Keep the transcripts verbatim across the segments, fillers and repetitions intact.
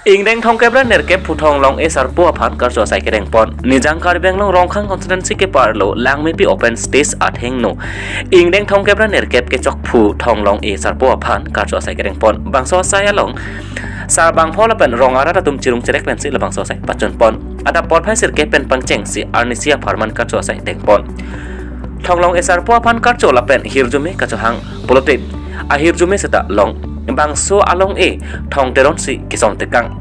Ingdeng thomkep ra nerkep phu Thonglong-e Sarpo aphan karcho asai kereng pon. Nijang Karbi Anglong Rongkhang constituency keparlo Langmepi open stage athengno ingdeng thomkep ra nerkep kechok phu Thonglong-e Sarpo aphan karcho asai kereng pon. Bangso asai along sarbangpho lapen rong arat atum chirung cherek pensi labangso asai pachun pon. Adap porphai sirkep pen pangchengsi arnisi apharman karcho asai deng pon. Thonglong-e Sarpo aphan karcho lapen hirjume kachohang pulote ahirjume seta long bangso along-e Thong Teron si kesom tekang.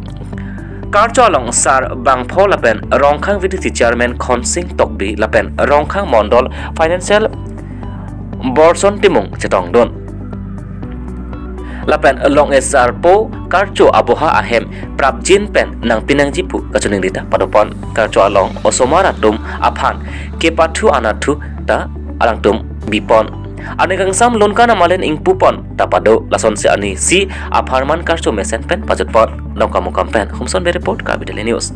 Karcho along sarbangpho lapen Rongkhang V D C chairman Khonsing Tokbi lapen Rongkhang Mondol financial Borson Timung chetongdun. Lapen Long-e Sarpo karcho aboha ahem prapjin pen nangpi nangji pu kachiningri ta pado pon. Karcho along osomar atum aphan kepathu anathu ta alangtum bi pon. Arni kangsam Lunkan Amalen ingpu pon ta pado, lasonsi arnisi apharman karcho mesen pen pajut pon. Dongkamukam pen Humson Bey report, Karbi Daily News.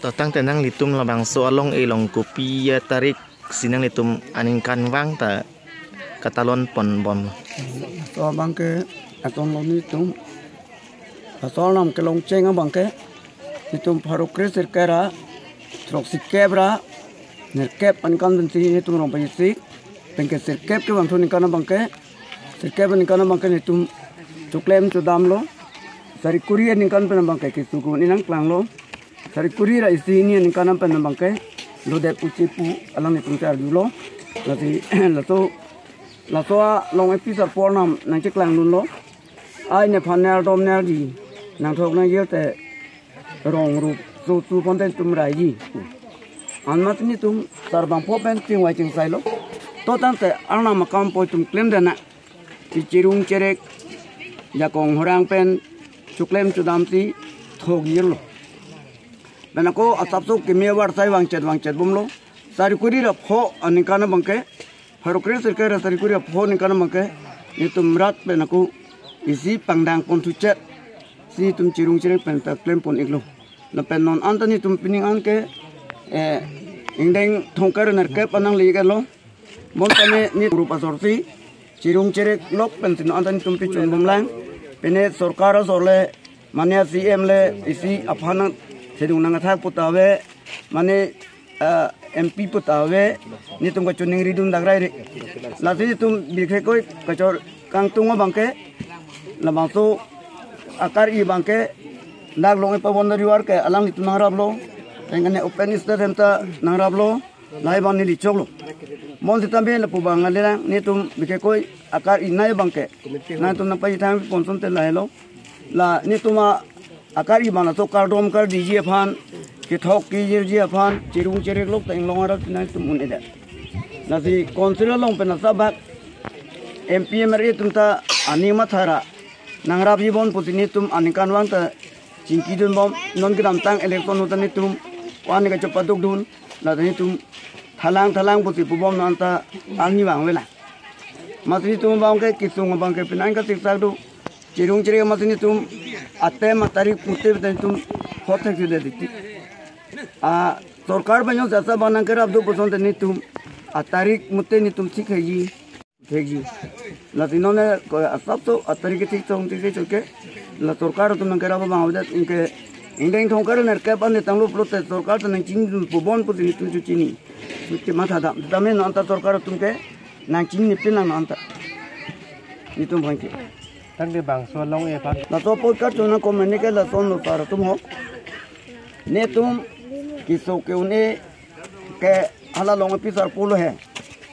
To tangte nanglitum labangso along-e along kopi atarik si nanglitum aningkanvang ta katalon pon bom? So abangke aton lo netum. Asol nam kelong cheng abangke netum pharo kre sirkep ra, throksikep ra nerkep aningkan pensi netum rong pajisi. Penke sirkep kevangthu aningkan abangke, sirkep aningkan abangke netum choklem chodamlo. Sari kuri aningkan pen abangke keso ko-un-e nangklanglo. Sari kuri ra isi hini aningkan pen abangke lodet puche pu alang netum charjulo. Lasi laso, laso along-e pi Sarpo nam nangcheklangdunlo. Ai nephan nerdom nerdi nangthok nangjir te rong rup so su pon te netum raiji. Anmat netum sarbangpho pen chingvai chingsailo. To tangte arnam akam poi tum klemdana. Chirung cherek jakong horang pen choklem chodamsi thokjirlo. Pen ako asapso keme avarsai vangchet vangchet bomlo. Sari kuri ra pho aningkan abangke, pharo kre sirkep ra sari kuri ra pho aningkan abangke netum rat pen ako isi pangdang pon thuchet si netum chirung cherek pen ta klem pon iklo. Lapen non anta netum pining anke, eh, ingdeng thomkep ra nerkep anang le iklo. Bonsitame ne rup asor si chirung cherek lok pensi non anta netum pichun bomlang. Pine sorkar asor le, mane C M le isi aphan nang sedung nang athak puta ave, mane, eh, M P puta ave, netum kachiningridun dak rai re. Lasi netum bikhe koi kachor kangtung abangke, labangso akar-i abangke dak Long-e pavon riwar ke alang netum nangraplo. Tengane open stage hem ta nangraplo. Lahai abang neli choklo. Bonsitame lapu abang alelang netum bikhe koi akar-i nai abangke nangtum nangpachethang pon asonte lahelo. La netum akar-i abang laso kardom kardiji aphan, kethok kejirji aphan chirung cherek lok ta inglong arat nangtum un-edet. Lasi council along pen asabak M P M L A atum ta aning mathara nangrapji bon pusi netum aningkanvang ta chingkidun bom, non kedamtang election ahut ta netum ani kachepadukdun, la ta netum thalang thalang pusi pubom non ta arni vang avelang. Masi netum abangke kesung abangke penang kasiksak do. Chirung cherek masi netum atem atarik mute ta netum hothek si de dikti. A sorkar banyo jasa banang kerap do puson ta netum atarik mute netum thik haiji. Thekji. Lasi non ne ko asapso atarik kethik chong thik chong ke. La sorkar atum nangkerap abang avedet, ingke ingdeng thomkep ra nerkep an tanglo pulote sorkar ta nangchingdun pubom pusi netum chuchini. Chuchi matha dam. Tame non anta sorkar atum ke nangchini pin nang non anta. Netum bangke. Tangte bangso along-e aphan. Laso apot karcho nangkok mene ke lason lo sar atum ho. Netum keso ke-un-e ke hala Long-e pi Sarpo lo he.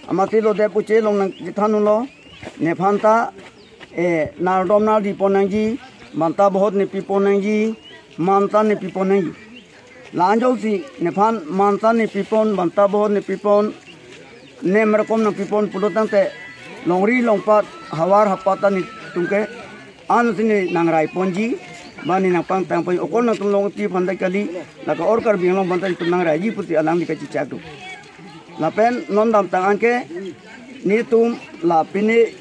Amatsi lodet puche along nangchethan unlo. Nephan ta, eh, nerdom nerdi pon nangji, banta bohot ne pi pon nangji, man ta ne pi pon nangji. La-an jongsi nephan man ta ne pi pon, banta bohot ne pi pon, nem rakom nangpi pon pulo tangte longri longpat havar hapat ta netum ke ansi ne nangrai ponji, ba ne nangpangtang pon, okon nangtum Long-e pi aphan ta kali, lake or Karbi Anglong aphan ta netum nangraiji pusi alangli kachechak do. Lapen non damtang anke netum la pine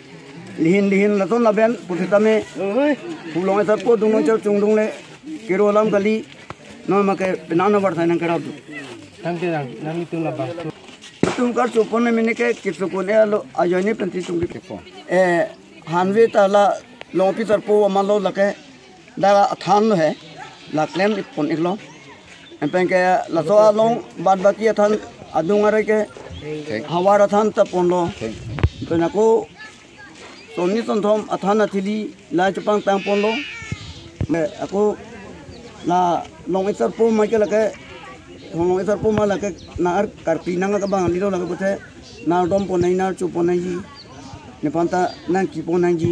lihin lihin lason laben pusitame phu Long-e Sarpo dungnung char chungdungle kero alam kali, non make penang avarsai nangkerap do. Tangte nang, nangtum labangso. Netum karcho pon mene ke keso ko-un-e alo ajoine pensi netum ke pon. Eh, hanve ta la Long-e pi Sarpo amat lo lake dak athan lo he. la klem-ik pon-iklo. Lapen ke laso along bad baki athan adung arei ke havar athan ta ponlo. Lapen ako sonni sonthom athan athili la chepangtang ponlo. Me ako la long-ik sarpo ma ke lake, long-ik sarpo ma lake nang-ar karpi nang kabang lilo lake pute nang dom pon nang, nang cho pon nangji. Nephan ta nangke pon nangji.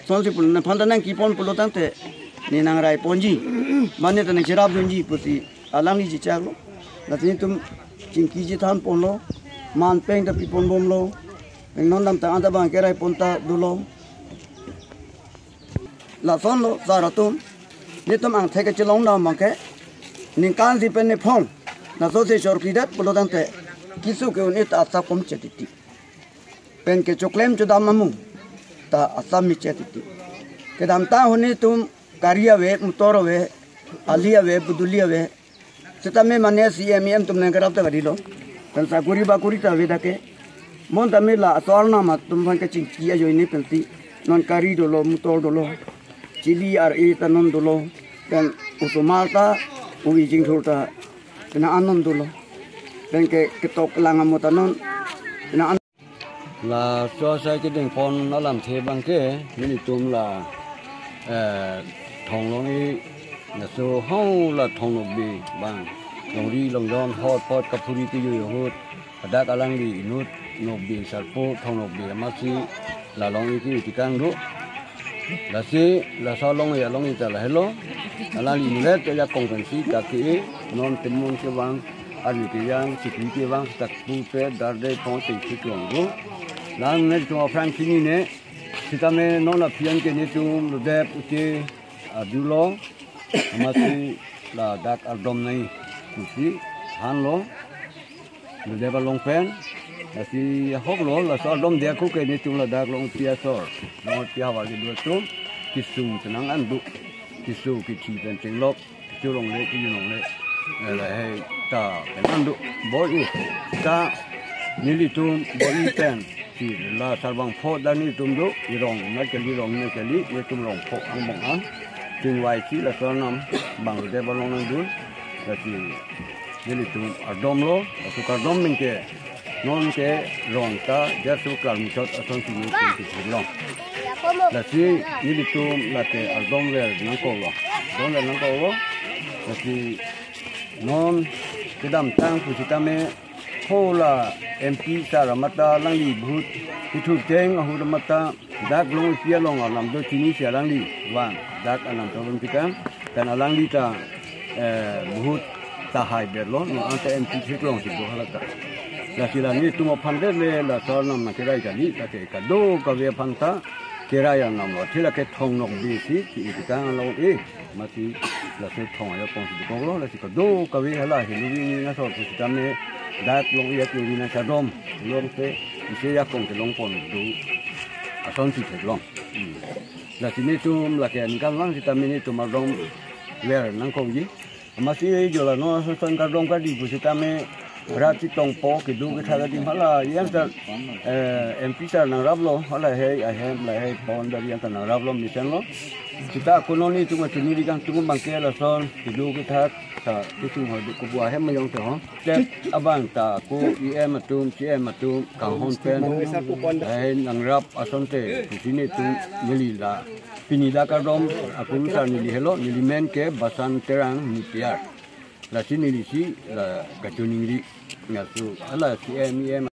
Sonsi pulo, nephan ta nangke pon pulo tangte ne nang rai ponji. Mane ta nang cherap dunji pusi alangli chechaklo. Lasi netum chingkiji than ponlo. Man pen ta pi pon bomlo. Pen non damtang anta bang kerai pon ta dolo. Lasonlo sar atum. Netum angthek kechelong dam abang ke ningkan isi pen nephong laso se chorklidet pulo tangte keso ke-un-e ta asap kom chetiti. Pen kechoklem chodam amu ta asap mi chetiti. Kedamtang ahut netum gari ave, motor ave, ali ave, buduli ave. Sitame mane C M, E M atum nang kerap ta gari lo. Pen sakori bakori ta ave dak ke. Mo tame laso arnam atum aphan kechingki ajoine pensi non gari dolo, motor dolo. Chili ar-e ta non dolo. Pen osomar ta, ovi jingthur ta. Pen an non dolo. Pen ke ketok lang amo ta non. Pen an Laso asai kedeng pon alamthe abang ke nelitum la, eh, thong long-ik, laso hau la Thong Nokbe abang, longri longjon hotpot kaphuri kejui ahut, hadak alangli inut Nokbe sarpo Thong Nokbe amatsi la long-ik ke-e tekang do. Lasi laso along ya long-ik ta lahelo. Alangli inutvet ajakong pensi ta ke-e, non temon kevang, arni kejang, sikri kevang, tak pulpet, darde, pon, tengsi tuang do. Lang netum aphrang chinine, sitame non aphi an ke netum lodep uche adulo, amatsi ladak ardom nai, pusi thanlo. Lodep along pen, lasi ahoklo, laso ardom dia ko ke netum ladak long-ikpi asor, long-ikpi havar kedo atum, kesung chenang an do, keso kethi pen chenglok, kecho longle, kejun longle, eh, lahai ta pen an do, bor-i, ta nelitum bor-i pen, si la sarbang pho dan netum do, irong na kali, rong na kali, netum rong pho angbong an, chingvaisi laso arnam abang lodep along nangdun, lasi nelitum ardomlo, laso kardom abang ke, non ke rong ta, jaso klarmesot asonsi netum ketheklong. Lasi nelitum lake ardom ver nangkoklo, ardom ver nangkoklo, lasi non kedamtang pusitame, ho la M P sar amat ta alangli vote kethurteng ahut amat ta, dak long-ikpi along alam do chinisi alangli vang, dak alam tolon tikang, kan alangli ta, eh, vote tahai berlo, non anta M P theklongsi do hala ta. Lasi la netum aphan det le laso arnam nangkerai kali, lake kadokave aphan ta kerai arnam lo, thila ke Thong Nokbe si ke-e tekang along-e, amatsi laso thong ajakong si dokoklo, lasi kadokave hala Helu Vini asor pusitame dak long-ik ke-e nangchardom, longte isi ajakong kelong pon do asonsi theklong. Hmm. Lasi netum lake aningkanvang sitame netum ardom ver nangkokji. Amatsi jo la non ason kardom kadi pusitame rat chetongpo kedo kethak adim hala, yan sar, eh, M P sar nangraplo, hala hei ahem lahai pon dari yan ta nangraplo mesenlo. Sita ako non netum achini ri kangtung abang ke lason kedo kethak ta kesung ho do, kopu ahem mayong te ho. Step abang ta ako E M atum, C M atum kanghon pen, eh, nangrap asonte, pusi netum neli la pini dak ardom akurusar neli helo, neli men ke Basan Terang Nipiar. Lasi nelisi la kachiningri, laso hala C M, E M